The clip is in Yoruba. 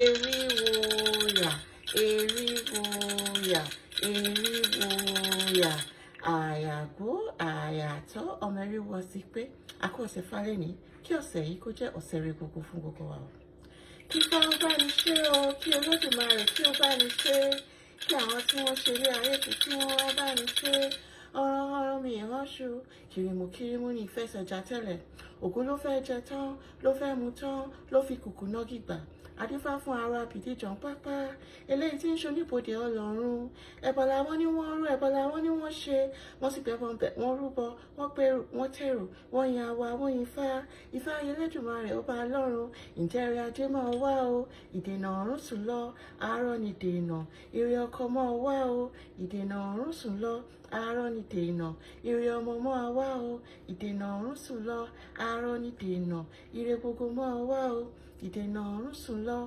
Eriwo yà, eriwo yà, eriwo yà. Àyàgbó àyàtọ̀ ọmọ eriwo sí pé a kú ọ̀sẹ̀ falẹ̀ ní kí ọ̀sẹ̀ yìí kó jẹ́ ọ̀sẹ̀ rere gbogbo fún gbogbo wa o. Kí Ifá ó bá ní ṣe o, kí Olódùmarè kí ó bá ní ṣe, kí àwọn tí wọ́n ṣe ilé ayé kì kí wọ́n wá bá ní ṣe. Ọ̀rọ̀ ọ̀rọ̀ mi ìránṣu, kìrìmù kìrìmù ní ìfẹsẹ̀jà tẹ́lẹ̀. Ògún ló fẹ́ jẹ tán, ló fẹ́ mu tán, ló fi kùkù náà gìgbà. Adífá fún ara bìdíjàn pápá, eléyìí tí ń ṣoníbodè ọlọ́run. Ẹbọ làwọn ní wọ́n rú, ẹbọ làwọn ní wọ́n ṣe. Wọ́n sì gbẹ́bọ bẹ̀, wọ́n rúbọ, wọ́n pèrò, wọ́n tèrò, wọ́n yan àwa, wọ́n yin Ifá. Ifá Elédùmarè ọba lọ́run, ǹjẹ́ ire ajé máa wá o, ìdènà ọ̀run sùn lọ, àárọ̀ ni dènà, ire ọkọ máa wá o, ìdènà ọ̀run sùn lọ, àárọ̀ ni dènà, ire ọmọ máa wá o, ìdènà ọ̀run sùn lọ, àárọ̀ ni dènà, ire gbogbo máa wá o, ìdènà ọ̀run sùn lọ.